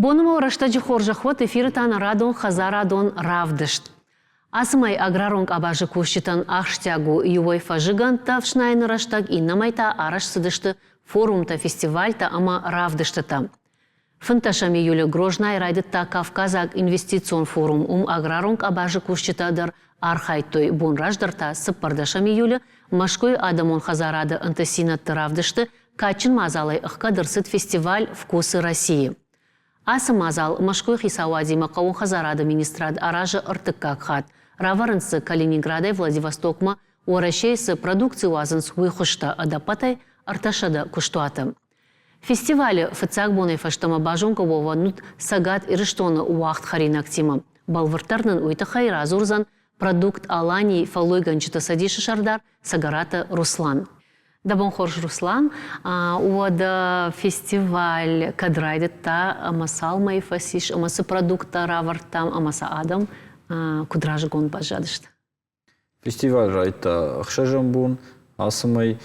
Боны рӕстӕджы хорзӕх уӕд, эфиры та нӕ радон хӕдзарадон равдыст. Ацы мӕй аграрон къабазы кусджытӕн ахсджиаг у иуӕй фӕзыгӕндтӕ ӕфснайыны рӕстӕг, иннӕмӕй та арӕзт цыдысты форумтӕ, фестивальтӕ ӕмӕ равдыстытӕ. 15 июлы Грознайы райдыдта Кавказаг инвестицион форум, уым аграрон къабазы кусджытӕ дӕр архайдтой. Бон раздӕр та 14 июлы Мӕскуыйы адӕмон хӕдзарады ӕнтыстдзинӕдты равдысты Кадджын мадзалӕй ӕхгӕд ӕрцыд фестиваль «Вкусы России». Ацы мадзал Мӕскуыйы хицауадимӕ хъӕууон хӕдзарады министрад аразы ӕртыккаг хатт. Равӕрынц дзы Калининградӕй Владивостокмӕ Уӕрӕсейы цы продукци уадзынц, уый хуызтӕ ӕдӕппӕтӕй 300 куыстуаты. Фестивалы фыццаг бонӕй фӕстӕмӕ базонгӕ уӕвӕн уыд Цӕгат Ирыстоны уагъд хӕринӕгтимӕ. Бӕлвырддӕр нын уый тыххӕй радзурдзӕн «Продукт Алании» фӕллойгӕнджыты цӕдисы сӕрдар Цӕгӕраты Руслан. Дӕ бон хорз, Руслан. Уӕдӕ фестиваль кӕд райдыдта ӕмӕ цал мӕйы фӕцис ӕмӕ цы продукттӕ равӕрдтам ӕмӕ сӕ адӕм куыд разыгонд баззадысты? Фестиваль райдыдта ӕхсӕзӕм бон ацы мӕй,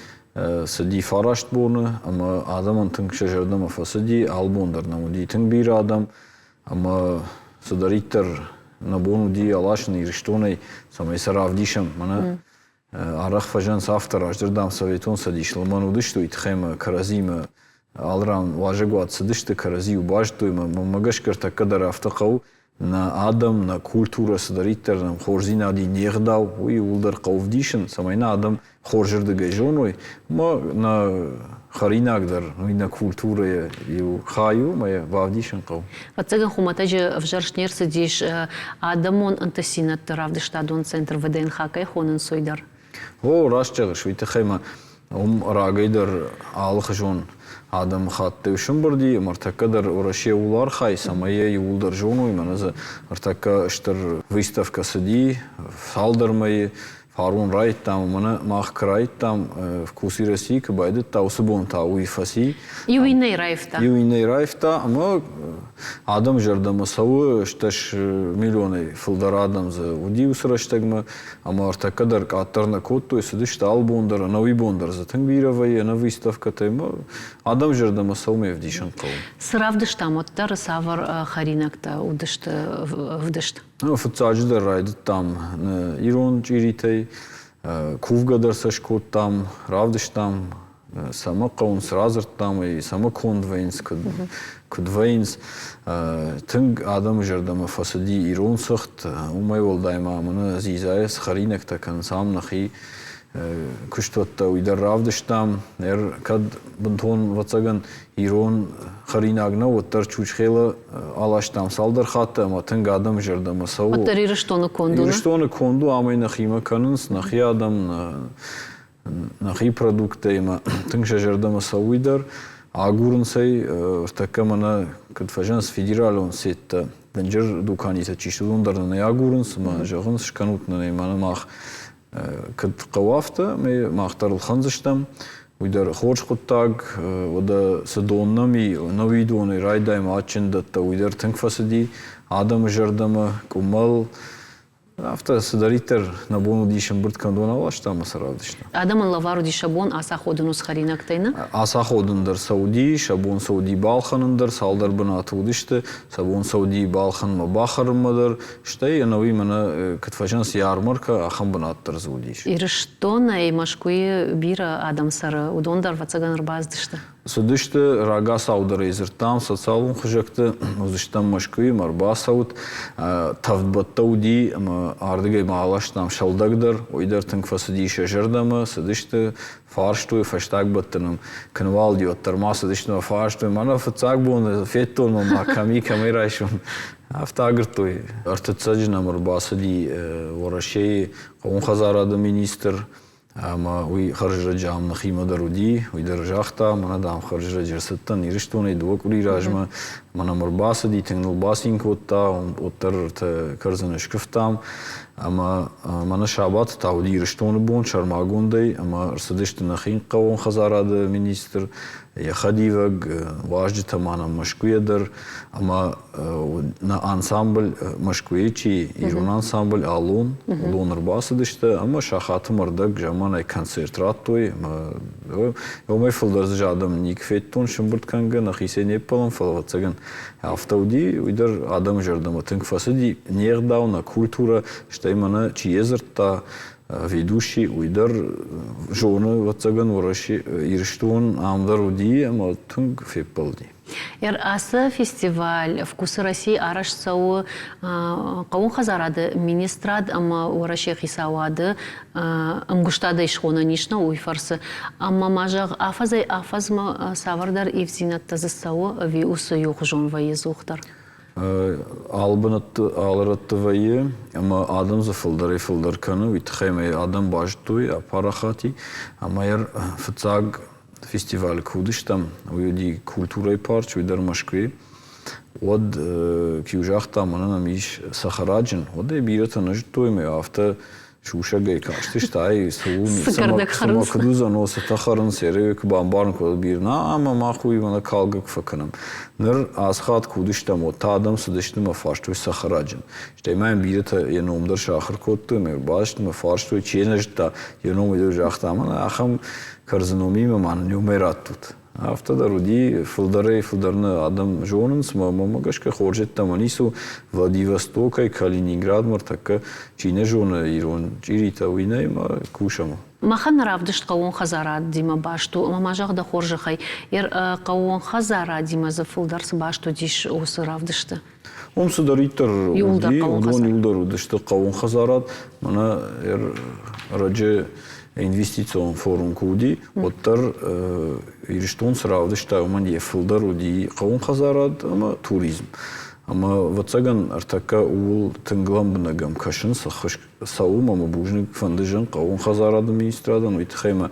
цыди фараст боны ӕмӕ адӕмӕн тынг сӕ зӕрдӕмӕ фӕцыди, алы бон дӕр нӕм уыди тынг бирӕ адӕм ӕмӕ цыдӕриддӕр нӕ бон уыди аласын Ирыстонӕй, цӕмӕй сӕ равдисӕм. Мӕнӕ Арӕх фӕзӕнц афтӕ, раздӕр, дам, Советон Цӕдис лымӕн уыдысты, уый тыххӕй ӕмӕ кӕрӕдзимӕ алыран уазӕгуат цыдысты, кӕрӕдзи-иу базыдтой ӕмӕ мӕнмӕ гӕсгӕ ӕртӕккӕ дӕр афтӕ хъӕуы, нӕ адӕм, нӕ культурӕ, цыдӕриддӕр нӕм хорздзинад и, не гъдау, уый иууылдӕр хъӕуы вдисын, цӕмӕй нӕ адӕм хорзырдыгӕй зоной, ӕмӕ нӕ хӕринаг дӕр, уый нӕ культурӕйы иу хай у, ӕмӕ йӕ бавдисын хъӕуы. Ӕвӕццӕгӕн, хуымӕтӕджы ӕвзӕрст не рцыдис адӕмон ӕнтыстдзинӕдты равдыстадон центр ВДНХ кӕй хонынц, уый дӕр. О, раст зӕгъыс, уый тыххӕй ма уым рагӕй дӕр алыхуызон адӕмыхаттӕй сӕмбырд и, ӕмӕ ӕртӕккӕ дӕр Уӕрӕсе ууыл архайы, цӕмӕй йӕ иууылдӕр зоной. Мӕнӕ дзы ӕртӕккӕ стыр выставкӕ цыди цалдӕр мӕйы. Фарон райдтам, мӕнӕ мах куы райдтам, Вкусы России куы байдыдта, уыцы бон та уый фӕци. Иу иннӕйы раивта. Иу иннӕйы раивта, ӕмӕ адӕм зӕрдӕмӕ цӕуы, 18 миллионӕй фылдӕр адӕм дзы уыди уыцы рӕстӕгмӕ, ӕмӕ ӕртӕккӕ дӕр къаддӕр нӕ кодтой, цыдысты алы бон дӕр, ӕнӕуи бон дӕр дзы тынг бирӕ вӕййы, ӕнӕ выставкӕтӕй, ӕмӕ адӕм зӕрдӕмӕ цӕуы ме вдисӕн хъӕуы. Цы равдыстам, уӕддӕр цавӕр хӕринӕгтӕ уыдысты ӕвдыст? Ну, фыццаджыдӕр райдыдтам ирон чъиритӕй, кувгӕ дӕр сӕ скодтам, равдыстам, цӕмӕ хъӕуынц, радзырдтам ӕй, цӕмӕ конд вӕййынц, куыд, куыд вӕййынц. Тынг адӕмы зӕрдӕмӕ фӕцыди ирон цыхт, уымӕй уӕлдай ма мӕнӕ дзидзайӕ цы хӕринӕгтӕ кӕнынц ам нӕхи куыстуӕттӕ, уый дӕр равдыстам. Кӕд бынтон, ӕвӕццӕгӕн, ирон хӕринаг нӕ, уӕддӕр чучхела аластам цалдӕр хатты ӕмӕ тынг адӕмы зӕрдӕмӕ цӕуы. Уӕддӕр Ирыстоны конд у? Ирыстоны конд у, ам ӕй нӕхимӕ кӕнынц, нӕхи адӕм, нӕхи продукттӕ ӕмӕ тынг сӕ зӕрдӕмӕ цӕуы уый дӕр. Агурынц ӕй, ӕртӕккӕ мӕнӕ куыд фӕзынынц федералон сеттӕ, дынджыр дуканитӕ чи сты, уыдон дӕр нын ӕй агурынц ӕмӕ зӕгъынц, скӕнут нын ӕй, мӕнӕ мах Кӕд хъӕуы афтӕ, мах дӕр ӕлхӕндзыстӕм. Уый дӕр хорз хъуыддаг. Уӕдӕ цы дон нӕм и, ӕнӕуи донӕй райдайӕм адджын дӕттӕ, уый дӕр тынг фӕцыди адӕмы зӕрдӕмӕ, къуымӕл. Афтӕ цыдӕриддӕр нӕ бон уыдис ӕмбырд кӕнын, дон аласта ӕмӕ сӕ равдыста. Адӕмӕн лӕвар уыди сӕ бон ацаходын уыцы хӕринӕгтӕй, нӕ? Ацаходын дӕр сӕ уыди, сӕ бон сӕ уыди балхӕнын дӕр, цалдӕр бынаты уыдысты, сӕ бон сӕ уыди балхӕнынмӕ бахӕрынмӕ дӕр. Стӕй ӕнӕуи мӕнӕ куыд фӕзынынц ярмаркӕ, ахӕм бынат дӕр дзы уыдис. Ирыстонӕй Мӕскуыйы бирӕ адӕм цӕры, уыдон дӕр ӕвӕццӕгӕн ӕрбацыдысты. Цыдысты, рагацау дӕр ӕй дзырдтам социалон хызӕгты, уыдзыстӕм Мӕскуыйы ӕмӕ ӕрбацӕут. Тӕвдбӕттӕ уыди ӕмӕ ардыгӕй ма аластам сӕлдӕг дӕр, уый дӕр тынг фӕцыди сӕ зӕрдӕмӕ, цыдысты, фарстой, фӕстаг бӕтты нӕм куы уӕддӕр ма цыдысты ӕмӕ фарстой, мӕнӕ фыццаг бон федтон ма кӕм и, кӕмӕй райсон. Афтӕ агуырдтой. Ӕртыццӕджы нӕм ӕрбацыди Уӕрӕсейы хъӕууон хӕдзарады министр ӕмӕ уый хӕрзрӕджы ам нӕхимӕ дӕр уыди. Уый дӕр загъта, мӕнӕ, дам, хӕрзрӕджы ӕрцыдтӕн Ирыстонӕй дыууӕ къуыри размӕ. Мӕнӕ мӕм ӕрбацыди, тынг ныл бацин кодта, уӕддӕр ӕртӕ кӕрдзыны скуывтам. Ӕмӕ мӕнӕ сабаты та уыди Ирыстоны бон сӕрмагондӕй ӕмӕ ӕрцыдысты нӕхи хъӕууон хӕдзарады министр, йӕ хӕдивӕг, уазджытӕ ма нӕм Мӕскуыйӕ дӕр ӕмӕ нӕ ансамбль Мӕскуыйы чи ирон ансамбль Аллон, уыдон ӕрбацыдысты ӕмӕ сахаты мӕрдӕг заманай концерт радтой. Ӕмӕ уымӕй фылдӕр дзы адӕм никуы федтон сӕмбырд кӕнгӕ, нӕхицӕй не ппӕлӕм, фӕлӕ ӕвӕццӕгӕн. Афтӕ уыди, уый дӕр адӕмы зӕрдӕмӕ тынг фӕцыди. Не гъдау, нӕ культурӕ, стӕй мӕнӕ чи йӕ дзырдта, ведущий, уый дӕр зоны, ӕвӕццӕгӕн, Уӕрӕсе, Ирыстон ам дӕр уыди ӕмӕ тынг феппӕлди. Ацы фестиваль «Вкусы России» арӕзт цӕуы хъӕууон хӕдзарады министрад ӕмӕ Уӕрӕсейы хицауады ӕмгуыстадӕй схонӕн ис нӕ уый фӕрцы. Ӕмӕ ма зӕгъ, афӕдзӕй-афӕдзмӕ цавӕрдӕр ивддзинӕдтӕ дзы цӕуы ӕви уыцы иухуызон вӕййы ӕдзухдӕр? Алы бынӕтты, алы рӕтты вӕййы, ӕмӕ адӕм дзы фылдӕрӕй-фылдӕр кӕны, уый тыххӕй ӕмӕ адӕм базыдтой, апарахат и, ӕмӕ фыццаг фестивалы куы уыдыстӕм, уый уыди культурӕйы парч, уый дӕр Мӕскуыйы. Уӕд куы загъта, мӕнӕн ам ис цӕхӕраджын, уӕд ӕй бирӕтӕ нӕ зыдтой ӕмӕ афтӕ сусӕгӕй кастысты, ай цы у, цыма куыд уыдзӕн, о, цытӕ хӕрынц, ӕрӕй куы бамбарын кодтой бирӕ, на, ӕмӕ мах уый мӕнӕ калгӕ куы фӕкӕнӕм. Ныр ацы хатт куы уыдыстӕм, уӕд та адӕм цыдысты мӕ фарстой цӕхӕраджын. Стӕй ма йын бирӕтӕ йӕ ном дӕр сахуыр кодтой, ӕмӕ ӕрбацыд мӕ фарстой, чи нӕ зыдта, йӕ ном уый дӕр загъта, мӕнӕ ахӕм кӕрдзыномимӕ ма нын иумӕ раттут. Афтӕ дӕр уыди, фылдӕрӕй-фылдӕр нӕ адӕм зонынц, мӕ мӕнмӕ гӕсгӕ хорз йеддӕмӕ ницы у. Владивостокӕй Калининградмӕ ӕртӕккӕ чи нӕ зоны ирон чъиритӕ, уый нӕй ӕмӕ кусӕм. Махӕн нӕ равдыст хъӕууон хӕдзарадимӕ баст у, ӕмӕ ма зӕгъ дӕ хорзӕхӕй, хъӕууон хӕдзарадимӕ дзы фылдӕр цы баст уыдис уыцы равдысты? Уым цыдӕриддӕр уыди, уыдон иуылдӕр уыдысты хъӕууон хӕдзарад. Мӕнӕ ӕрӕджы инвестицион форум куы уыди, уӕддӕр Ирыстон цы равдыста, уымӕн йӕ фылдӕр уыди хъӕууон хӕдзарад ӕмӕ туризм. Ӕмӕ, ӕвӕццӕгӕн, ӕртӕккӕ ууыл тынг лӕмбынӕг ӕм кӕсынц, ӕххуыс цӕуы ӕмӕ бузныг фӕнды зын хъӕууон хӕдзарады министрадӕн, уый тыххӕй ӕмӕ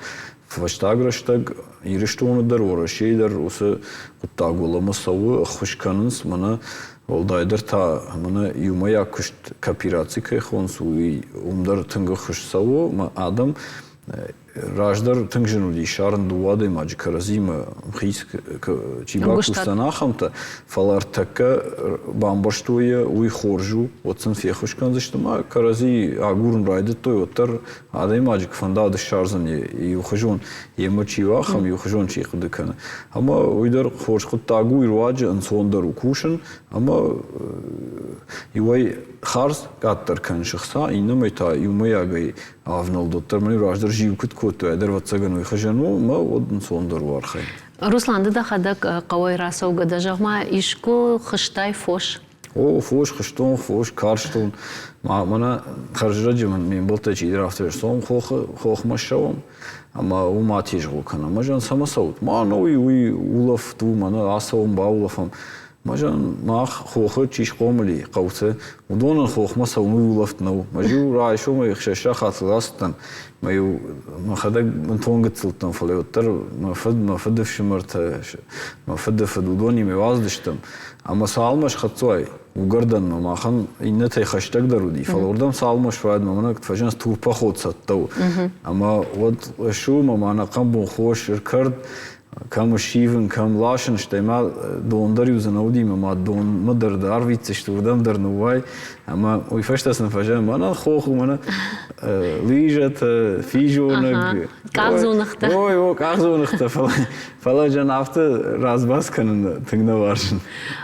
фӕстаг рӕстӕг Ирыстоны дӕр, Уӕрӕсейы дӕр уыцы хъуыддаг уӕлӕмӕ цӕуы, ӕххуыс кӕнынц, мӕнӕ уӕлдайдӕр та мӕнӕ иумӕйаг куыст коопераци кӕй хонынц, уый уым дӕр тынг ӕххуыс цӕуы, ӕмӕ адӕм раздӕр тынг зын уыди ссарын дыууӕ адӕймаджы кӕрӕдзимӕ ӕмхиц чи бакусдзӕн, ахӕмтӕ, фӕлӕ ӕртӕккӕ бамбӕрстой, уый хорз у, уӕд сын феххуыс кӕндзысты ӕмӕ кӕрӕдзи агурын райдыдтой, уӕддӕр адӕймаджы куы фӕнда, уӕд ссардзӕн иухуызон, йемӕ чи у, ахӕм иухуызон чи хъуыды кӕны. Ӕмӕ уый дӕр хорз хъуыддаг у, руаджы ӕнцондӕр у кусын, ӕмӕ иуӕй хардз къаддӕр кӕныс ӕхца, иннӕмӕй та иумӕйагӕй ӕвнӕлд, уӕддӕр мын раздӕр зиу куыд кодтой, ӕдӕр ӕвӕццӕгӕн уый хуызӕн у, ӕмӕ уӕд ӕнцондӕр у архайын. Руслан, ды дӕхӕдӕг хъӕуӕй рацӕугӕ дӕ, зӕгъ-ма, искуы хызтай фос? О, фос хызтон, фос карстон. Мӕнӕ хӕрзрӕджы мын ме мбӕлттӕ чидӕр афтӕ цом хохы хохмӕ ссӕуӕм ӕмӕ уым атезгъо кӕнӕм. Ӕз цӕмӕ цӕут? Ма уый уый улӕфт у, мӕнӕ ацӕуӕм, баулӕфӕм. Мӕ мах хохы чи схъомыл и хъӕуты, уыдонӕн хохмӕ цӕуын уый улӕфт нӕу. Мӕ-иу райсомӕй ӕхсӕз сахатыл ацыдтӕн, мӕ-иу мӕхӕдӕг бынтон гыццыл уыдтӕн, фӕлӕ уӕддӕр мӕ фыд, мӕ фыдыфсымӕртӕ, мӕ фыдыфыд, уыдонимӕ уадздыстӕм. Ӕмӕ цалынмӕ схӕццӕ уай уыгӕрдӕнмӕ, махӕн иннӕтӕй хӕстӕгдӕр уыди, фӕлӕ уырдӕм цалынмӕ суайд, мӕ мӕнӕ фӕзынц турпоход цӕттӕ у. Ӕмӕ уӕд ссу ӕмӕ ма ӕнӕхъӕн бон хос ӕркӕрд, кӕм ссивын, кӕм ласын, стӕй ма дон дӕр-иу дзы нӕ уыди, ӕмӕ ма донмӕ дӕр арвитдзысты, уырдӕм дӕр ныууай. Ӕмӕ уый фӕстӕ сын фӕзӕгъын, мӕнӕ хох у, мӕнӕ лыжӕтӕ, физонӕг. Къахдзоныгътӕ. Ой, о, къахдзоныгътӕ, фӕлӕ Фӕлӕ зӕн афтӕ разбас кӕнын тынг нӕ уарзын.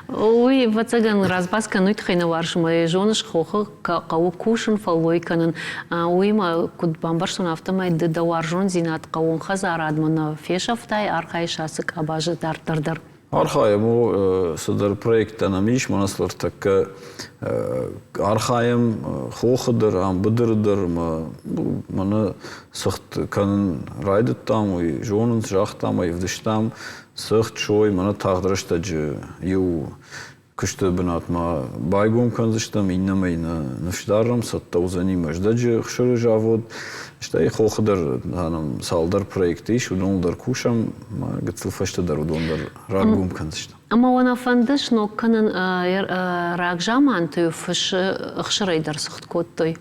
Уый, ӕвӕццӕгӕн, разбас кӕнын уый тыххӕй нӕ уарзын, ӕмӕ зоныс, хохы хъӕуы кусын, фӕллой кӕнын. Уыимӕ, куыд бамбӕрстон, афтӕмӕй ды дӕ уарзондзинад хъӕууон хӕдзарадмӕ нӕ фесӕфтай, архайыс ацы къабазы дарддӕр дӕр. Архайӕм, о, цыдӕр проекттӕ нӕм ис, мӕнӕ ныртӕккӕ архайӕм хохы дӕр, ам быдыры дӕр, ӕмӕ мӕнӕ цыхт кӕнын райдыдтам, уый зонынц, загътам ӕй, ӕвдыстам цыхт, сой, мӕнӕ тагъд рӕстӕджы иу куысты бынатмӕ байгом кӕндзыстӕм, иннӕмӕй нӕ ныфс дарӕм, цӕттӕ уыдзӕни Мӕздӕджы хсыры завод, стӕй хохы дӕр нӕм цалдӕр проекты ис, уыдоныл дӕр кусӕм, гыццыл фӕстӕдӕр уыдон дӕр раргом кӕндзыстӕм. Ӕмӕ уӕ нӕ фӕнды сног кӕнын рагзаманты фысы ӕхсырӕй дӕр цыхт кодтой?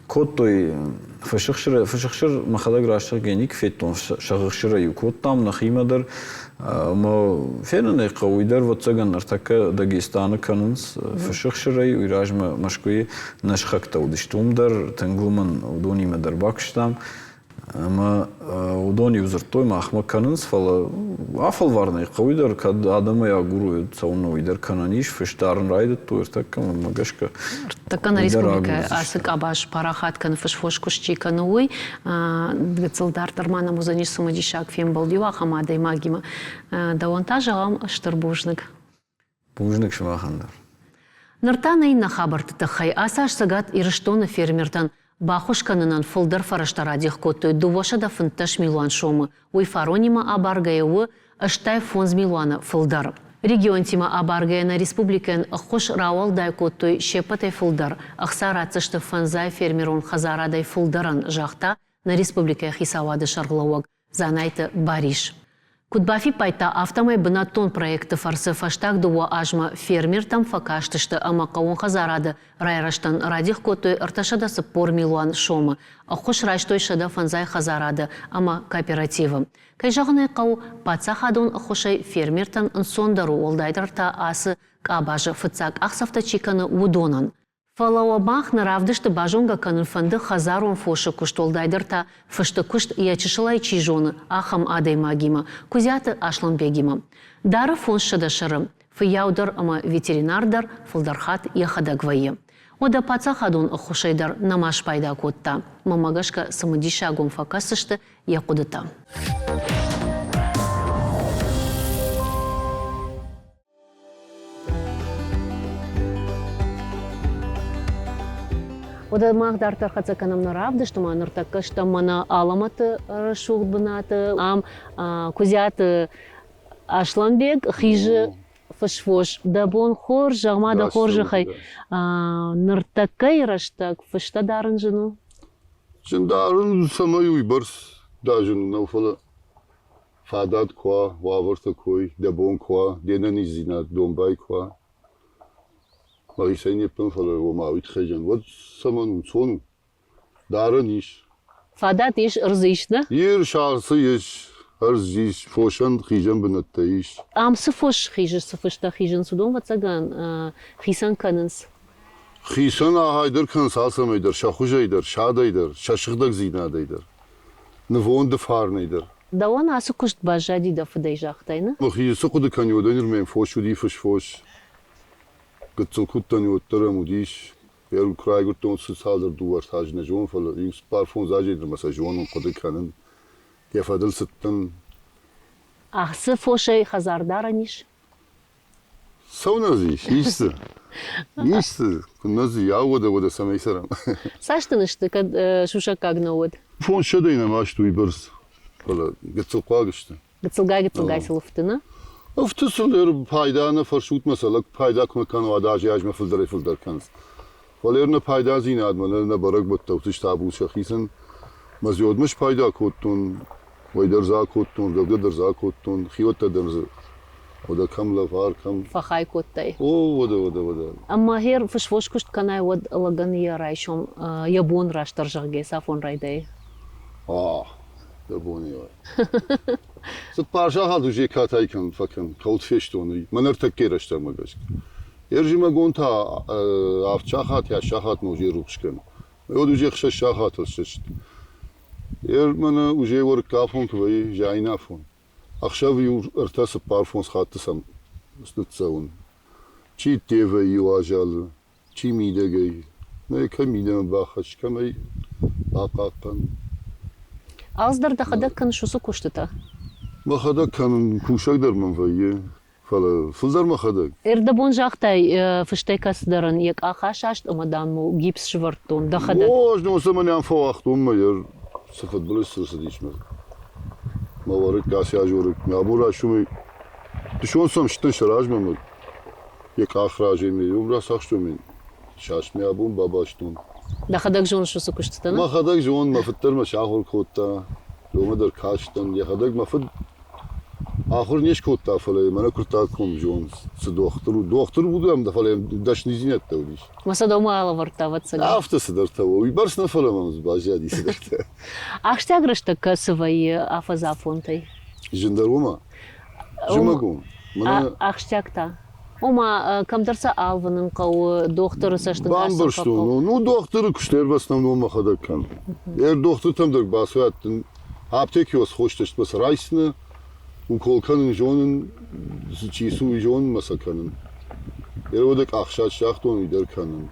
Кодтой фысыхсыр, фысыхсыр мӕхӕдӕг рӕстӕг никуы федтон, сӕгъыхсырӕй-иу кодтам нӕхимӕ дӕр. Ӕмӕ фенын ӕй хъӕуы, уый дӕр, ӕвӕццӕгӕн, ныртӕккӕ Дагестаны кӕнынц фысыхсырӕй, уый размӕ Мӕскуыйы нӕ сыхӕгтӕ уыдысты уым дӕр, тынг лымӕн уыдонимӕ дӕр бакуыстам. Ӕмӕ уыдон-иу дзырдтой, махмӕ кӕнынц, фӕлӕ афӕлварынӕй хъӕуы дӕр, кӕд адӕмӕй агурой, цӕуыннӕ уый дӕр кӕнӕн ис, фыс дарын райдыдтой ӕртӕккӕ, мӕнмӕ гӕсгӕ. Ӕртӕккӕ нӕ республикӕйы ацы къабаз парахат кӕны, фысфос куыст чи кӕны, уый. Гыццыл дарддӕр ма нӕм уыдзӕнис цымыдисаг фембӕлд иу ахӕм адӕймагимӕ. Дӕуӕн та зӕгъӕм стыр бузныг. Бузныг сымахӕн дӕр. Ныр та нӕ иннӕ хабӕртты тыххӕй. Ацы аз Цӕгат Ирыстоны фермертӕн баххуыс кӕнынӕн фылдӕр фӕрӕзтӕ радих кодтой 215 милуан сомы. Уый фаронимӕ абаргӕйӕ у 85 милуаны фылдӕр. Регионтимӕ абаргӕйӕ нӕ республикӕйӕн ӕххуыс рауӕлдай кодтой се ппӕтӕй фылдӕр. Ӕхца ратдзысты фӕндзай фермерон хӕдзарадӕй фылдӕрӕн, загъта нӕ республикӕйы хицауады сӕргълӕууӕг Дзанайты Барис. Куыд бафиппайдта, афтӕмӕй бынӕттон проекты фӕрцы фӕстаг дыууӕ азмӕ фермертӕм фӕкастысты ӕмӕ хъӕууон хӕдзарады райрӕзтӕн радих кодтой 340 милуан сомы, ӕххуыс райстой 105 хӕдзарады ӕмӕ кооперативы. Кӕй зӕгъын ӕй хъӕуы, паддзахадон ӕххуысӕй фермертӕн ӕнцондӕр у, уӕлдайдӕр та ацы къабазы фыццаг къахдзӕфтӕ чи кӕны, уыдонӕн. Фӕлӕ уӕ мах нӕ равдысты базонгӕ кӕнын фӕнды хӕдзарон фосы куыст, уӕлдайдӕр та фысты куыст йӕ чысылӕй чи зоны, ахӕм адӕймагимӕ, Куыдзиаты Аслӕнбегимӕ. Дары 500 сӕры. Фыййау дӕр ӕмӕ ветеринар дӕр фылдӕр хатт йӕхӕдӕг вӕййы. Уӕдӕ паддзахадон ӕххуысӕй дӕр нӕма спайда кодта. Мӕнмӕ гӕсгӕ цымыдисаг уӕм фӕкӕсдзысты йӕ хъуыдытӕ. Уӕдӕ мах дарддӕр хӕццӕ кӕнӕм нӕ равдыстмӕ. Ныртӕккӕ стӕм мӕнӕ алӕмӕты рӕсугъд бынаты. Ам Куыдзиаты Аслӕнбег хизы фысвос. Дӕ бон хорз, зӕгъ-ма дӕ хорзӕхӕй. Ныртӕккӕйы рӕстӕг фыстӕ дарын зын у? Зын дарын, цӕмӕй уыйбӕрц дӕ зын нӕу, фӕлӕ Фадат куы уа, уавӕртӕ куы уой, дӕ бон куы уа, де нӕниздзинад домбай куы уа, мӕхицӕй не ппын, фӕлӕ ома уый тыххӕй зӕгъын, уӕд цӕмӕн у, цон у, дарӕн ис. Фадат ис, ӕрдз ис, нӕ? Ир сарсы ис, ӕрдз ис, фосӕн хизӕн бынӕттӕ ис. Ам цы фос хизы, цы фыстӕ хизынц, уыдон, ӕвӕццӕгӕн, хицӕн кӕнынц. Хицӕн ахайдӕр кӕнынц алцӕмӕй дӕр, сӕ хуызӕй дӕр, сӕ адӕй дӕр, сӕ сыгъдӕгдзинадӕй дӕр, нывонды фарнӕй дӕр. Дӕуӕн ацы куыст баззади дӕ фыдӕй, загътай, нӕ? Мӕхи цы хъуыды кӕнин, уӕдӕй нырмӕ йын фос уыди, фысфос. Гыццыл куыдтӕн уӕддӕр ӕм уыдис. Йӕ куы райгуырдтон, цы цалдӕр дыууӕ-ӕртӕ азы нӕ зонын, фӕлӕ иу цыппар-фондз азӕй нырмӕ сӕ зонын, хъуыды кӕнын. Йӕ фӕдыл цыдтӕн. Ацы фосӕй хӕдзардарӕн ис? Цӕуылнӕ дзы ис? Ис дзы. Ис дзы. Куыннӕ дзы и, уӕдӕ уӕдӕ цӕмӕй цӕрӕм? Цас дын сты, кӕд сусӕггаг нӕ уыд? Фондзсӕдӕй нӕма сты уыйбӕрц, фӕлӕ гыццыл хъуаг сты. Гыццылгай гыццылгай сыл ӕфты, нӕ? Ӕфты сыл дӕр пайда нӕ фӕрсут мӕ сӕ лӕг пайда куы нӕ кӕна, уӕд азӕй-азмӕ фылдӕрӕй-фылдӕр кӕнынц. Фӕлӕ нӕ пайдадзинадмӕ нӕ нӕ бӕрӕгбӕттӕ уыдысты абон сӕхицӕн. Мӕ зиодмӕ спайда кодтон, уӕй дӕр дзы акодтон, ргӕвгӕ дӕр дзы акодтон, хиуӕттӕ дӕр дзы уӕдӕ кӕм лӕвар, кӕм. Фӕхай кодтай? О, уӕдӕ, уӕдӕ, уӕдӕ. Ӕмӕ гъер фысвос куыст кӕнай, уӕд лӕгӕн йӕ райсом, йӕ бон растдӕр зӕгъгӕ, цафон райдайы? А, дӕ бон уай. Цыппар сахат уже катай кӕн, фӕкӕн, кӕуылт фестон, уый. Мӕн ӕртӕккӕ рӕстӕгмӕ гӕсгӕ. Ӕрзымӕгон та авд сахат, ас сахатмӕ уже рухс кӕны. Уӕд уже ӕхсӕз сахатыл сыст. Ер мӕнӕ уже уӕрыкк афон куы вӕййы, зайын афон. Ӕхсӕв иу ӕртӕ цыппар фондз хатты сӕм ныццӕуын. Чи ӕдде вӕййы уазалы, чи мидӕгӕй. Нӕ кӕм мидӕмӕ бахӕсс, кӕм ӕй бахъахъхъӕн. Алцыдӕр дӕхӕдӕг кӕныс уыцы куыстытӕ? Мӕхӕдӕг кӕнын, кусӕг дӕр мӕм вӕййы. Фӕлӕ фылдӕр мӕхӕдӕг. Ӕрдӕбон загътай, фыстӕй кӕцыдӕрӕн йӕ къах асаст ӕмӕ, дам, мыл гипс сывӕрдтон дӕхӕдӕг. О, ӕз носы мӕнӕн фӕуагътон мӕ йӕ цы фыдбылыз цы рцыдис мӕ. Мӕ уӕрыкк, ацы аз уӕрыкк. Мӕ абон райсомӕй дысон сӕм сдӕн сӕ размӕ мӕ йӕ къах разӕй мӕ иу рацахстон мӕ саст мӕ абон бабастон. Дӕхӕдӕг зоныс уыцы куыстытӕ, нӕ? Мӕхӕдӕг зонын, мӕ фыд дӕр мӕ сахуыр кодта, уымӕ дӕр кастӕн. Йӕхӕдӕг мӕ фыд Ахуыр не скодта, фӕлӕ мӕнӕ куырттат ком зон, цы дохтыр у. Дохтыр уыд ӕм, фӕлӕ йӕм дӕсныдзинӕдтӕ уыдис. Мӕ сӕ дӕумӕ алӕвӕрдта, ӕвӕццӕгӕн. Афтӕ цыдӕртӕ у. Уыйбӕрц нӕ, фӕлӕ мӕм дзы баззади цыдӕртӕ. Ахсджиаг рӕстӕг кӕцы вӕййы афӕдзы афонтӕй? Зындӕр уымӕ. Зымӕгон. Мӕнӕ... Ахсджиаг та? Ома, кӕмдӕр сӕ алвынын хъӕуы, дохтыры цӕстынгас сӕ Бамбӕрстон. фӕхъӕуы. Ну, дохтыры куыст в основном мӕхӕдӕг кӕнын. Дохтыртӕм дӕр бацуӕттын, аптеки хостӕ сӕ райсыны, укол кӕнын зонын, чи цы уый зонын мӕ сӕ кӕнын. Ервӕдӕг ӕхсад сагътон, уый дӕр кӕнын.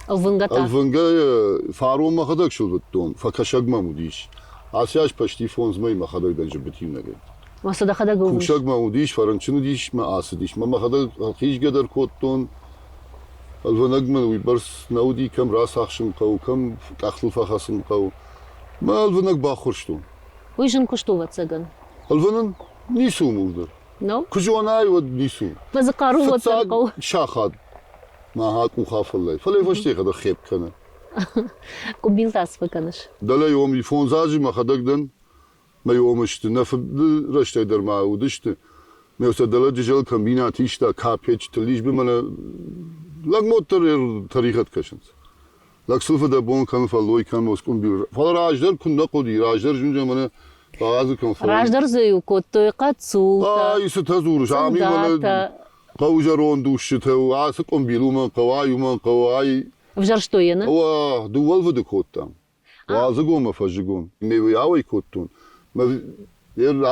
Ӕлвынгӕ та? Ӕлвынгӕ фарон мӕхӕдӕг сылвыдтон, фӕкӕсӕг мӕм уыдис. Ацы аз почти фондз мӕй мӕхӕдӕг дӕн зыбытимнӕгӕй. Ма сӕ дӕхӕдӕг ӕлвыныс? Кусӕг мӕм уыдис, фӕрынчын уыдис, мӕ ацыдис. Мӕ мӕхӕдӕг хизгӕ дӕр кодтон. Ӕлвынӕг мын уыйбӕрц нӕ уыди, кӕм рацахсын хъӕуы, кӕм къӕхтыл фӕхӕцын хъӕуы. Мӕ ӕлвынӕг баххуырстон. Уый зын куыст у, ӕвӕццӕгӕн. Ӕлвынын ницы у мур дӕр. Нӕу? Куы зонай, уӕд ницы у. Фӕлӕ дзы хъару уӕддӕр хъӕуы. Сахат мӕ къух афӕллай, фӕлӕ фӕстейы хеп кӕны. Къуымбил та цы фӕкӕныс? Дӕлӕ ом фондз азы мӕхӕдӕг дӕн, мӕ ом сты, нӕ фыды рӕстӕг дӕр ма уыдысты. Ме сӕ дӕлӕ джызӕл комбинат иста, капеччы лизбы мӕнӕ лӕгмоддӕр тӕригъӕд кӕсынц. Лӕг сыл фыдӕбон кӕны, фӕллой кӕны, оскъуымбил. Фӕлӕ раздӕр куыннӕ хъуыди, раздӕр зынджы мӕнӕ хъӕдзы кӕм фӕллой. Раздӕр дзы-иу кодтой хъӕццултӕ, Ай, цытӕ дзурыс, ам мӕнӕ хъӕуы зӕронд усджытӕ, ацы къуымбил уымӕн хъӕуы, ай уымӕн хъӕуы, ай. Ӕвзӕрстой йӕ, нӕ? Уа, дыууӕлвыды кодтам. Уалдзыгон мӕ фӕззыгон. Ме ауӕй кодтон. Мӕ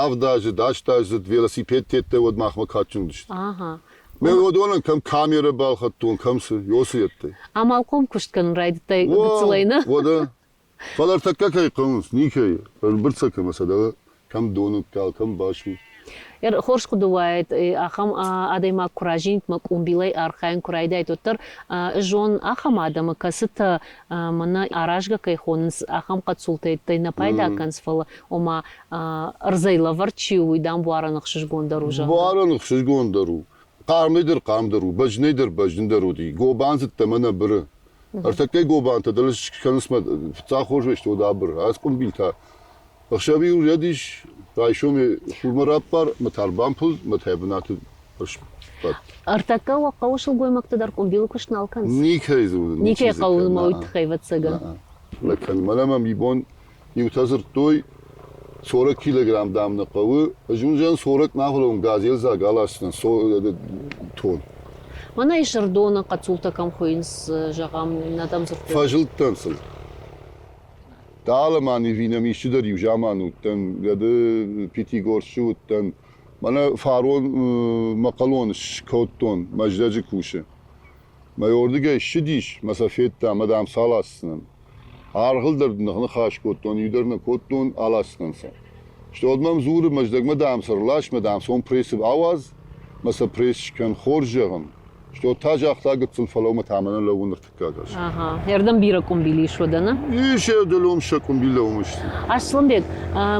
авд азы, даст аздзыд велосипед тедтӕ уӕд махмӕ кадджын уыдысты. Ага. Ме уыдонӕн кӕм камерӕ балхӕдтон, кӕм цы, ёсы йедтӕй. Амалхъом куыст кӕнын райдыдтай гыццылӕй, нӕ? Уӕдӕ. Фӕлӕ ӕртӕккӕ кӕй хъӕуынц, никӕй. Ӕрбырцӕ кӕмӕ сӕ дӕлӕ кӕм доны кал, кӕм басу. Хорз хъуыды уаид, ахӕм адӕймаг куы разинид мӕ къумбилӕй архайын куы райдаид, уӕддӕр зон ахӕм адӕмы, кӕцытӕ мӕнӕ аразгӕ кӕй хонынц, ахӕм хъӕццултӕй нӕ пайда кӕнынц, фӕлӕ ома ӕрдзӕй лӕвӕрд чи у, уый дам буарӕн ӕхсызгондӕр у, зӕгъгӕ. Буарӕн ӕхсызгондӕр у. Хъармӕй дӕр хъармдӕр у, бӕзджынӕй дӕр бӕзджындӕр уыди. Гобандзыдтӕ мӕ нӕ быры. Ӕртӕккӕ гобантӕ дӕр скӕнынц мӕ фыццаг хорз весты уӕд абыр. Ацы къуымбилтӕ Ӕхсӕв-иу рӕдис, райсомӕй хурмӕ раппар, мӕ та ӕрбампылд, мӕ та бынаты ӕрсбадт. Ӕртӕккӕ уӕ хъӕуы сылгоймӕгтӕ дӕр къуымбилы куыст нал кӕнынц? Никӕй дзы уыд. Никӕй хъӕуы мӕ уый тыххӕй, ӕвӕццӕгӕн. Нӕ кӕны. Мӕнӕ мӕм ибон иутӕ дзырдтой, 40 килограмм, дам, нӕ хъӕуы. Ӕз уын зӕгъын, 40 нӕ фӕлӕ газелдзаг аласдзынӕн тон. Мӕнӕ ис Ӕрдоны хъӕццултӕ кӕм хуыйынц, зӕгъӕм, нӕ дӕм дзырдтой? Фӕзылдтӕн сыл. Дӕлӕ ма Невинӕм исчи дӕр иу заман уыдтӕн, гӕды Пятигорсчы уыдтӕн. Мӕнӕ фарон мӕхъӕлон скодтон, Мӕздӕджы кусы. Мӕ уырдыгӕй ссыдис, мӕ сӕ федта, мӕ дам сӕ аласдзынӕн. Аргъыл дӕр ныхас кодтон, иу дӕр нӕ кодтон, аласдзынӕн сӕ. Стӕй уӕд мӕм дзуры, Мӕздӕгмӕ дам сӕ рлас, мӕ дам сом прессы ауадз, мӕ сӕ пресс скӕн, хорз зӕгъын. Стӕй та загъта гыццыл фӕлӕумӕ та мӕнӕ лӕууы ныртыккаг аз. Ага, ӕрдӕм бирӕ къуымбил ис уӕдӕ, нӕ? Ис, ӕрдӕлом сӕ къуымбил лӕууы сты. Асланбег,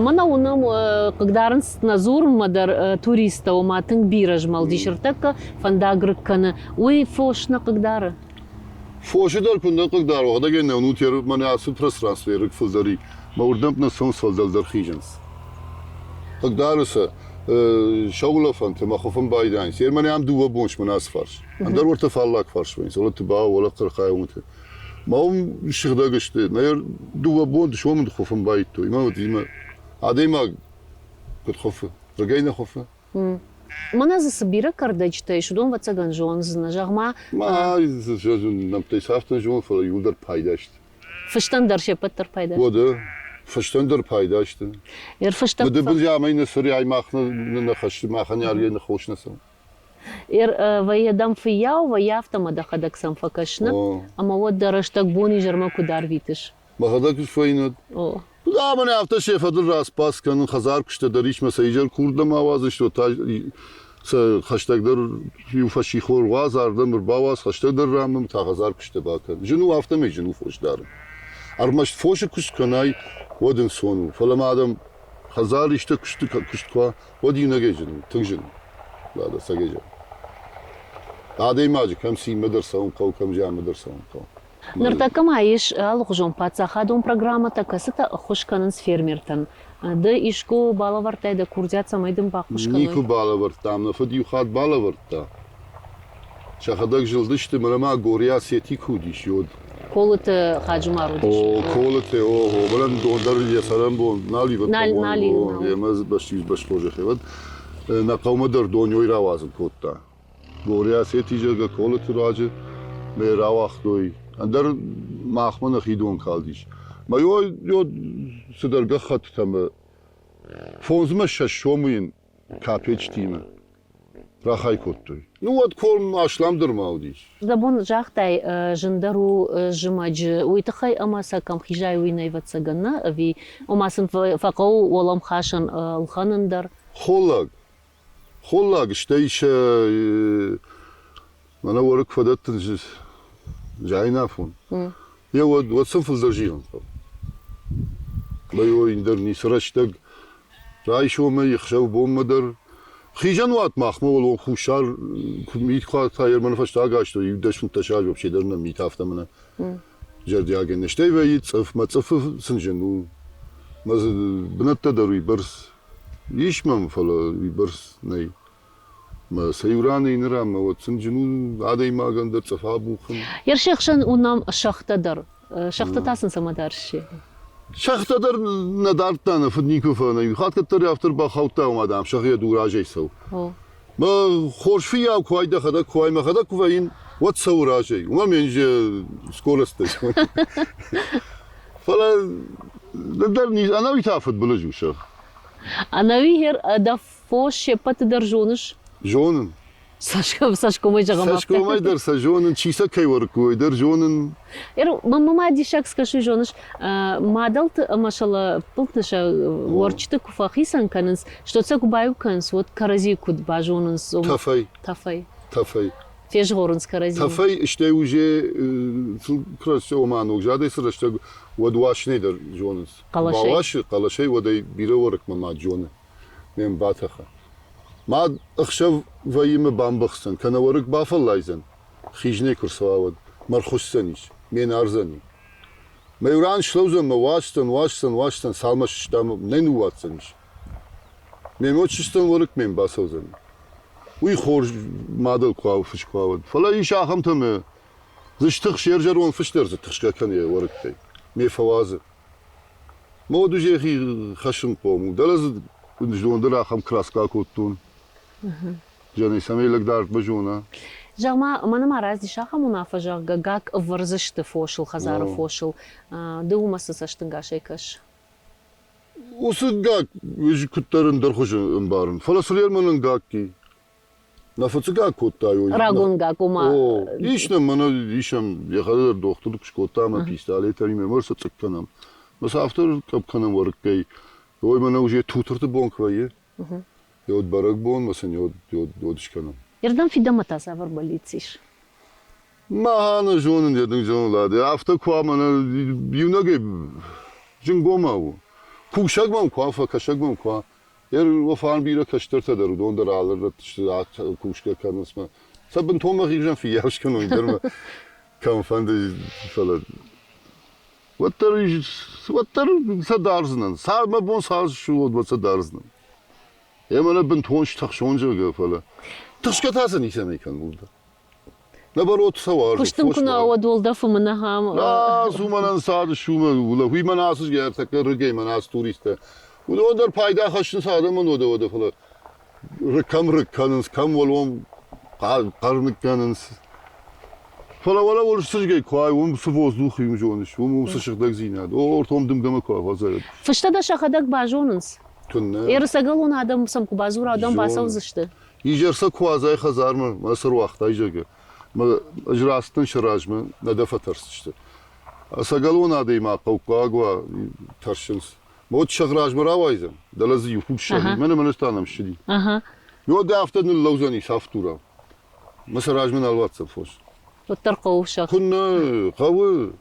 мӕнӕ уынӕм, хъыгдарынц нӕ дзурынмӕ дӕр туристтӕ, ома тынг бирӕ змӕлд ис ӕртӕккӕ, фӕндаг рыг кӕны. Уый фос нӕ хъыгдары? Фосы дӕр куы нӕ хъыгдары, уӕдӕгӕй нӕ уынут, мӕнӕ ацы пространствойы рыг фылдӕр и, мӕ уырдӕм нӕ цӕуынц, фӕлдӕлдӕр хизынц. Хъыгдары сӕ. Саулӕфӕнты мӕ хуыфын байдайынц. Ермӕн ам дыууӕ бон смын ацы фарс. Ӕндӕр уӕртӕ фаллаг фарс вӕййынц, уӕлӕ Тыба, уӕлӕ Хъырхъайы уымыты. Мӕ уым сыгъдӕг сты. Нӕ дыууӕ бон дысон мын хуыфын байдыдтой. Мӕ уыдимӕ адӕймаг куыд хуыфы? Рыгӕй нӕ хуыфы? Мӕнӕ дзы цы бирӕ кӕрдӕджытӕ ис, уыдон ӕвӕццӕгӕн зондзынӕ. Зӕгъ-ма. Ма нӕмттӕй цафтӕн зон, фӕлӕ иуылдӕр пайда сты. Фыстӕн дӕр се ппӕт дӕр пайда сты. Уӕдӕ фыстӕн дӕр пайда сты. Ӕрфыстӕг Мыдыбындз амӕй нӕ цӕрай мах нӕ хӕссы, махӕн аргӕй нӕ хос нӕ цӕуы. Вӕййы дӕм фыййау, вӕййы афтӕ ӕмӕ дӕхӕдӕг сӕм фӕкӕс, нӕ? Ӕмӕ уӕд дӕ рӕстӕг бон-изӕрмӕ куыд арвитыс? Мӕхӕдӕг фӕйнӕг. Куыд ӕмӕ афтӕ сӕ фӕдыл распас кӕнын хӕдзар куыстӕ дӕр ис, мӕ сӕ изӕр курдӕм ауадзысты, та сӕ хӕстӕгдӕр иу фӕссихор уадз, ардӕм ӕрбауадз, хӕстӕгдӕр ранмӕ та хӕдзар куыстӕ бакӕн. Зын у, афтӕмӕй зын у фос дарын. Ӕрмӕст фосы куыст кӕнай, уӕд ӕнцон у. Фӕлӕ ма адӕм хӕдзар исты куысты куыст куы уа, уӕд иунӕгӕй зын у, тынг зын у. Лада, цӕгӕй зӕгъын. Адӕймаджы кӕм цинмӕ дӕр цӕуын хъӕуы, кӕм зианмӕ дӕр цӕуын хъӕуы. Ныртӕккӕ ма ис алыгъуызон паддзахадон программӕтӕ, кӕцытӕ ӕххуыс кӕнынц фермертӕн. Ды искуы балӕвӕрдтай дӕ курдиат, цӕмӕй дын баххуыс кӕной? Никуы балӕвӕрдтам, нӕ фыд иу хатт балӕвӕрдта. Сӕхӕдӕг зылдысты, мӕнӕ ма Гориа Сети куы уыдис, йод. Колыты Хаджумар уыдис. О, Колыты, о, о, мӕнӕн дон дӕр йӕ цӕрӕнбон нал ивы. Нал, нал ивы. Ӕмӕ бӕстиз бӕсхозӕхе. Уӕд нӕ хъӕумӕ дӕр дон ёй рауадзын кодта. Горӕсети, зӕгъгӕ, Колыты руаджы мӕ рауагътой. Ӕндӕр махмӕ нӕхи дон калдис. Мӕ ё цыдӕр гӕххӕттытӕ мӕ фондзмӕ ссӕдз сомы йын капечтимӕ рахай кодтой. Ну, уӕд корм асламдӕр ма уыдис. Дӕ бон загътай, зындӕр у зымӕджы, уый тыххӕй ӕмӕ сӕ кӕм хизай, уый нӕ ӕвӕццӕгӕн, нӕ? Ӕви ома сын фӕхъӕуы уӕлӕмхасӕн ӕлхӕнын дӕр? Холлаг. Холлаг, стӕй сӕ мӕнӕ уӕрыкк фӕдӕттын зайынафон. Йе уӕд, уӕд сын фылдӕр зилын хъӕуы. Мӕ ӕндӕр ницы рӕстӕг райсомӕй, ӕхсӕв-бонмӕ дӕр. Хизӕнуат махмӕ уӕлон хуссар мит куы та ермӕны фӕстаг азты иу 10-15 азы вообще дӕр нӕ мит афтӕ мӕнӕ зӕрдиагӕй нӕ. Стӕй вӕййы цъыф, мӕ цъыфы сын зын у. Мӕ дзы бынӕттӕ дӕр уыйбӕрц ис мӕм, фӕлӕ уыйбӕрц нӕй. Мӕ сӕ иу ранӕй ныр ӕмӕ уӕд сын зын у адӕймагӕн дӕр цъыф абухын. Ерсе хсӕн уынӕм сӕгътӕ дӕр. Сӕгътӕ та сын цӕмӕдӕр сси. Сӕгътӕ дӕр нӕ дардта, нӕ фыд никуы фӕнӕ. Хатт кӕддӕр афтӕ бахаудта, ома, дам, сӕгъ йӕ дур разӕй цӕуы. Мӕ хорз фыййау куы уай дӕхӕдӕг куы уай, мӕхӕдӕг куы вӕййын, уӕд цӕуы разӕй. Уымӕн ме нже скоростӕ. Фӕлӕ дӕр ӕнӕуи та фыдбылыз у сӕгъ. Ӕнӕуи хер дӕ фос се ппӕты дӕр зоныс? Зонын. Цӕсгомӕй зӕгъӕм афтӕ. Цӕсгомӕй дӕр сӕ зонын, чи сӕ кӕй уӕрыкк дӕр зонын. Мӕнмӕ ма диссаг скӕсы, зоныс, мадӕлты ӕмӕ сӕ лӕппынты сӕ уӕрджыты куы фӕхицӕн кӕнынц, стӕй сӕ куы баиу кӕнынц, уӕд кӕрӕдзийы куыд базонынц? Тӕфӕй. Тӕфӕй. Тӕфӕй. Фезгъорынц кӕрӕдзимӕ. Тӕфӕй, стӕй уже ома ногзадӕй цы рӕстӕг, уӕд уасынӕй дӕр зонынц. Хъӕлӕсӕй. Бауасы хъӕлӕсӕй, уӕд ӕй бирӕ уӕрыкмӕ мад зоны. Ме мбатӕхы. Мад ӕхсӕв вӕййы мӕ бамбӕхсдзӕн, кӕнӕ уӕрыкк бафӕллайдзӕн, хизынӕй куы рцӕуа, уӕд мӕ рхуысдзӕнис, ме нардзӕни. Мӕ иу ран слӕудзӕн мӕ уасдзӕн, уасдзӕн, уасдзӕн, цалмӕ сыстам, нӕ ныууадздзӕнис. Ме мод сыстӕн уӕрыкк ме мбацӕудзӕни. Уый хорз мадӕл куы фыс куы уӕд. Фӕлӕ ис ахӕмтӕ мӕ дзы стыхс, йе рзӕрон фыс дӕр дзы тыхсгӕ кӕны йӕ уӕрыккӕй. Ме фӕуадзы. Мод йӕхи хӕссынхъом у. Дӕлӕ дзы знон дӕр ахӕм краска кодтон. Зӕгъын, цӕмӕй лӕг дардмӕ зона. Зӕгъ-ма, мӕнӕ ма раздис ахӕм уынаффӕ, зӕгъгӕ, гакк ӕвӕрдзысты фосыл, хӕдзары фосыл. Ды уымӕ цы цӕстӕнгасӕй кӕс? Уыцы гакк ӕз куыддӕр ӕндӕр хуызы ӕмбарын. Фӕлӕ Сулейманӕн гакк и. Нӕ фыццаг кодтай? Рагон гакк, ома. О, ис нӕм, мӕнӕ исӕм, йӕхӕдӕг дӕр дохтыр куы скодта ӕмӕ пистолетӕй ме сӕ цъыкк кӕнӕм. Мӕ сӕ афтӕ къӕпп кӕнӕм уӕрыккӕй. Ой, мӕнӕ уже тутырты бон куы вӕййы, йод бӕрӕгбон мӕ сын йод, йод, йод скӕнӕм. Ердӕм фидӕмӕ та цавӕр бӕллиц ис? Мӕнӕ зонын, йӕ дын зонын, Ладе, афтӕ куы уа, мӕнӕ иунӕгӕй зынгомау у. Кусӕг мӕм куы уа, фӕкӕсӕг мӕм куы уа, Фарн бирӕ кӕстӕртӕ дӕр, уыдон дӕр алы рӕтты сты, кусгӕ кӕнынц мӕ. Сӕ бынтон мӕхи хуызӕн фыййау скӕнон дӕр мӕ кӕмфӕнды, фӕлӕ уӕддӕр, уӕддӕр сӕ дардзынӕн. Цар мӕ бон цас суод, уӕд сӕ дардзынӕн. Ӕмӕ нӕ бынтон стыхсон, зӕгъгӕ, фӕлӕ тыхсгӕ та сӕ ницӕмӕй кӕнын уырдӕм. Наоборот, сӕ уарзын. Куыст дын куы нӕ уӕд уӕлдӕфы мын ахӕм. Ацу мӕнӕн цады сумӕ, уый мӕн ацы ӕртӕккӕ рыгӕй мӕн ацы туристтӕ. Уыдон дӕр пайда хӕссынц адӕмӕн уӕдӕ уӕдӕ, фӕлӕ рыг кӕм рыг кӕнынц, кӕм уӕлон хъӕр ныккӕнынц. Фӕлӕ уӕлӕ уырсыгӕй куы ай, уым цы воздух и, уым зоныс, уым уым цы сыгъдӕгдзинад. О, ортом дымгӕмӕ куы ауадзӕд. Фыстӕ дӕ сӕхӕдӕг базонынц. Куыннӕ. Ӕрцӕгӕлон адӕм сӕм куы бадзура, адӕм бацӕудзысты. Изӕр сӕ куы уадзай хӕдзармӕ, мӕ сӕр уагътай, зӕгъгӕ, мӕ ӕз рацыдтӕн сӕ размӕ, нӕ дӕ фӕтӕрсдзысты. Ӕцӕгӕлон адӕймаг хъӕуккаг уа, тӕрсынц. Уӕд сӕгъ размӕ рауайдзӕн, дӕлӕ дзы иу худ сӕгъ, мӕнӕ мӕнӕ та нӕм ссыди. Уӕд афтӕ ныллӕудзӕни цавддурау. Мӕ сӕ размӕ нал уадздзӕн фос. Уӕддӕр хъӕуы сӕгъ. Куыннӕ хъӕуы.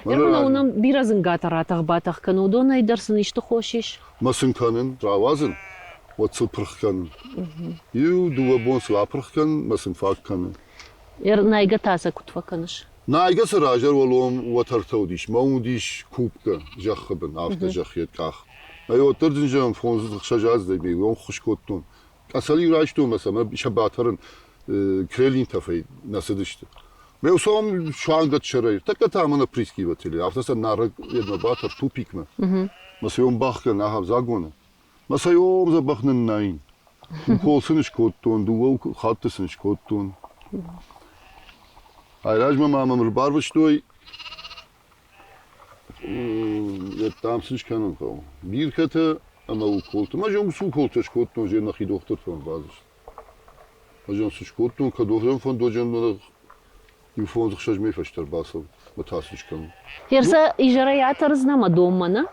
Ӕрмӕст уынӕм бирӕ дзынгатӕ ратӕх-батӕх кӕны, уыдонӕй дӕр сын исты хос ис? Мӕ сын кӕнын, рауадзын, уӕд сыл пырх кӕнын. Иу дыууӕ бон сыл апырх кӕнын, мӕ сын фаг кӕны. Найгӕ та сӕ куыд фӕкӕныс? Найгӕ сӕ раздӕр уӕлон уӕтӕртӕ уыдис, мӕ уыдис кубкӕ зӕххы бын, афтӕ зӕхх йӕ къах. Ӕй уӕддӕр дын зӕгъын, фондз-ӕхсӕз аздзӕй ме уон ххуыс кодтон. Къӕцӕл-иу райстон мӕ сӕ сӕ батӕрын крелин тӕфӕй нӕ цыдысты. Ме усом суанг ӕдсӕрӕй, тӕккӕ та мӕнӕ прискиватели, афтӕ сӕ нарӕг едмӕ батӕр тупикмӕ. Мӕ сӕ бахгӕн ахӕм загоны. Мӕ сӕ дзӕбӕх ныннайын. Укол сын скодтон, дыууӕ хатты сын скодтон. Айразмӕ ма мӕм ӕрбарвыстой, йеддӕм сын скӕнын хъӕуы. Биркӕтӕ ӕмӕ уколтӕ. Мӕ зонгӕ цы уколтӕ скодтон, зе нӕхи дохтыртӕм бадзырд. Ӕз ын цы скодтон, кӕд уӕхӕн фӕндоджын иу фондз-ӕхсӕз мӕй фӕстӕ ӕрбацӕуд, мӕ тас ын скӕнын. Ферсӕ изӕрӕй атӕрдзынӕ мӕ донмӕ, нӕ?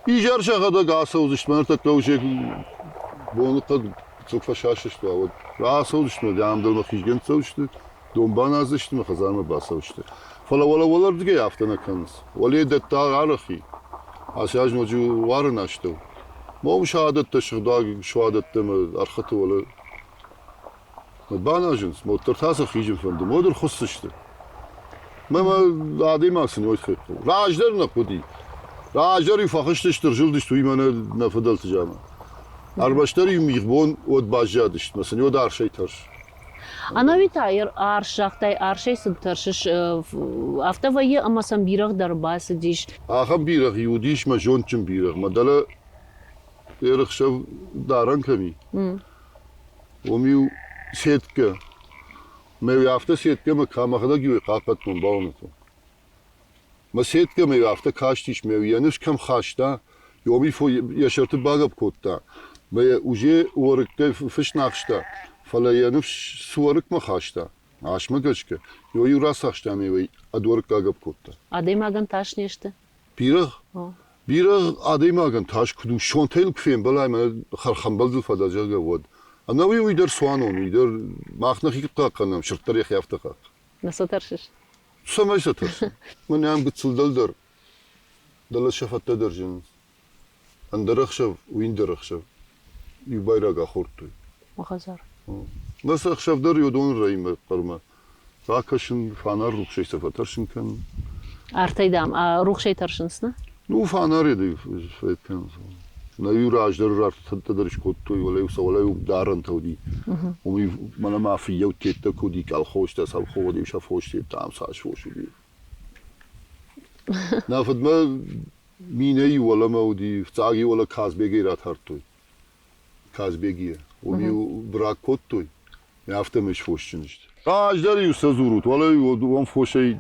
Изӕр сӕхӕдӕг ацӕудзысты, мӕ ныртӕккӕ уже боныхъӕд цук фӕсасысты, уӕд рацӕудзысты, ам дӕр мӕ хизгӕ ныццӕудзысты, дон баназдзысты, мӕ хӕдзармӕ бацӕудзысты. Фӕлӕ уӕлӕ уӕлӕрдыгӕй афтӕ нӕ кӕнынц. Уӕле дӕттӕ арӕх и. Ацы аз ноджы уарын астӕу. Мом садӕттӕ сыгъдӕг суадӕттӕ ӕмӕ ӕрхыты уӕлӕ баназынц, уӕддӕр та сӕ хизын фӕнды, уӕд ӕрхуысдзысты. Мӕ адӕймаг сын уый тыххӕй хъӕуы. Раздӕр нӕ хъуыди. Раздӕр-иу фӕхызтысты, ӕрзылдысты уый мӕнӕ нӕ фыдӕлты заман. Ӕрмӕстдӕр-иу мигъбон уӕд баззадысты, мӕ сын уӕд арсӕй тӕрс. Ӕнӕуи та арс загътай, арсӕй сын тӕрсыс, афтӕ вӕййы ӕмӕ сӕм бирӕгъ дӕр бацыдис. Ахӕм бирӕгъ-иу уыдис мӕ зондджын бирӕгъ, мӕ дӕлӕ ӕрыхсӕв дарӕн кӕм и, уым-иу сеткӕ. Мӕ афтӕ сеткӕ мӕ мӕхӕдӕг-иу хъахъхъӕдтон бауырныдтон. Мӕ сеткӕ мӕ афтӕ кастис, мӕ йӕ ныфс кӕм хаста, уым йӕ сӕрты багӕпп кодта. Мӕ уже уӕрыккӕй фыс нахста, фӕлӕ йӕ ныфс цы уӕрыкмӕ хаста, асмӕ гӕсгӕ, иу рацахста ӕмӕ ӕд уӕрыкк агӕпп кодта. Адӕймагӕн тас не сты? Бирӕгъ? Бирӕгъ адӕймагӕн тас куыд у, сонтӕй куы фембӕлай ӕмӕ хӕрхӕмбӕлдыл фӕдӕ, зӕгъгӕ, уӕд. Ӕнӕуи уый дӕр цуанон, уый дӕр мах нӕхи куыд хъахъхъӕнӕм, сырд дӕр йӕхи афтӕ хъахъхъӕны. Нӕ сӕ тӕрсыс? Цӕмӕй сӕ тӕрсын? Мӕнӕ ам гыццыл дӕлдӕр, дӕлӕ сӕ фӕдтӕ дӕр зынынц. Ӕндӕр ӕхсӕв, уый ӕндӕр ӕхсӕв. Иу байраг ахордтой. Мӕ хӕдзар. Нӕ сӕ ӕхсӕв дӕр йодон рӕймӕ хъӕрмӕ ракӕсын, фанар рухсӕй сӕ фӕтӕрсын кӕнын. Артӕй, дам, рухсӕй тӕрсынц, нӕ? Ну, фанар фӕд кӕнынц. Нӕ иу раздӕр рартӕдтӕ дӕр скодтой, уӕлӕ-иу сӕ уӕлӕ-иу дарӕнтӕ уыди. Уым-иу мӕнӕ ма фыййӕуттӕ куы уыди, колхозтӕ, совхоз-иу сӕ фос федта, ам цас фос уыди. Нӕ фыдмӕ минӕ-иу уӕлӕмӕ уыди, фыццаг-иу уӕлӕ Казбегӕй ратардтой. Казбегийӕ. Уым-иу брак кодтой, афтӕмӕй сфосджын сты. Раздӕр-иу сӕ дзурут, уӕлӕ-иу уӕм фосӕй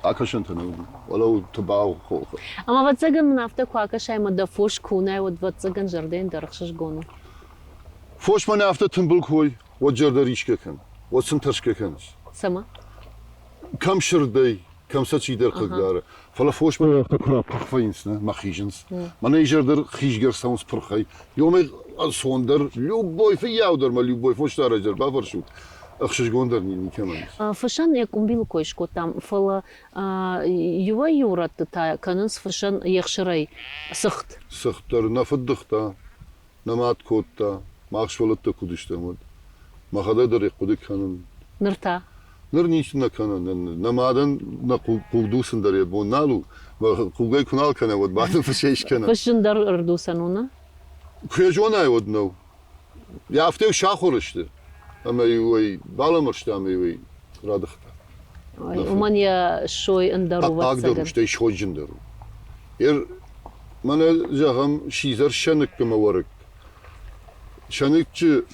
акӕсӕнтӕ нӕ уыди, уӕлӕ Тыбау хохы. Ӕмӕ ӕвӕццӕгӕн мын афтӕ куы акӕсай ӕмӕ дӕ фос куы уынай, уӕд ӕвӕццӕгӕн зӕрдӕйӕн дӕр ӕхсызгон у. Фос мӕнӕ афтӕ тымбыл куы уой, уӕд зӕрдӕ рисгӕ кӕн, уӕд сын тӕрсгӕ кӕныс. Цӕмӕ? Кӕм сырдӕй, кӕм сӕ чидӕр хъыгдары. Фӕлӕ фосмӕ афтӕ куы рапырх вӕййынц, нӕ, мӕ хизынц. Мӕнӕ изӕр дӕр хизгӕ рцӕуынц пырхӕй. Ёмӕ ӕнцондӕр, любой фыййау дӕр мӕ любой фосдарӕг дӕр бафӕрсут, ӕхсызгондӕр никӕмӕн ис. Фысӕн йӕ къуымбилы кой скодтам, фӕлӕ иуӕй-иу рӕтты та кӕнынц фысӕн йе хсырӕй цыхт. Цыхт дӕр нӕ фыддыгъта, нӕ мад кодта, мах сывӕллӕттӕ куыд стӕм, уӕд. Мӕхӕдӕг дӕр ӕй хъуыды кӕнын. Ныр та? Ныр ницы нӕ кӕнын. Нӕ мадӕн нӕ хъуг дуцын дӕр йӕ бон нал у. Хъугӕй куы нал кӕна, уӕд мадӕн фысӕй скӕна. Фыс зындӕр ӕрдуцӕн у, нӕ? Куы йӕ зонай, уӕд нӕу. Афтӕ сахуыр сты, ӕмӕ-иу ӕй балӕмӕрста ӕмӕ-иу ӕй радыгъта. Уымӕн йӕ сой ӕндӕр у, Хъӕхъхъагдӕр у, стӕй сойджындӕр у. Ер, мӕнӕ, зӕгъӕм, сидзӕр сӕныкк ӕмӕ уӕрыкк. Сӕныччы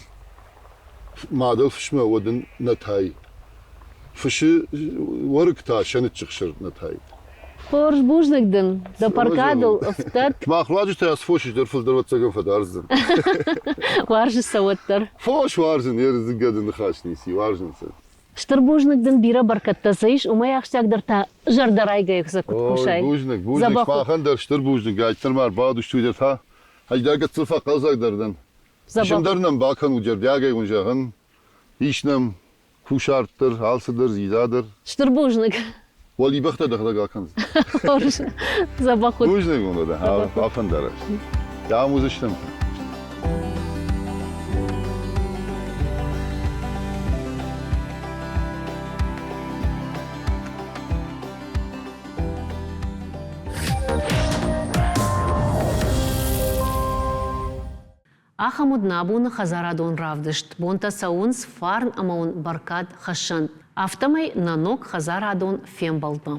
мадӕл фысмӕ уӕд ын нӕ тай. Фысы уӕрыкк та сӕныччы хсыр нӕ тай. Хорз, бузныг дын. Дӕ паркадыл ӕфтӕд. Мах руаджы та фос дӕр фылдӕр ӕвӕццӕгӕн фӕдардзӕн. Уарзыс сӕ уӕддӕр? Фос уарзын, йе рдзыггӕды ныхас ницы, уарзын сӕ. Стыр бузныг дын, бирӕ бӕркӕдтӕ дзы ис, уымӕй ахсджиагдӕр та зӕрдӕрайгӕйӕ сӕ куыд кусай. Бузныг, бузныг, махӕн дӕр стыр бузныг, гайттӕр ма ӕрбадыстут дӕр та. Ӕз гыццыл фӕхъӕлдзӕгдӕр дӕн. Зындӕр нӕм бакӕнут зӕрдиагӕй уын зӕгъын, ис нӕм кусарт дӕр, алцыдӕр, дзидза дӕр. Стыр бузныг. Уӕлибӕхтӕ дӕхӕдӕг акӕндзӕн. Хорз, дзӕбӕх уыд. Бузныг уын, афӕндараст. Ам уыдзыстӕм. Ахӕм уыд нӕ абоны хӕдзарадон равдыст. Бонтӕ цӕуынц фарн ӕмӕ уын бӕркад хӕссӕнт. Афтӕмӕй нӕ ног хӕдзарадон фембӕлдмӕ.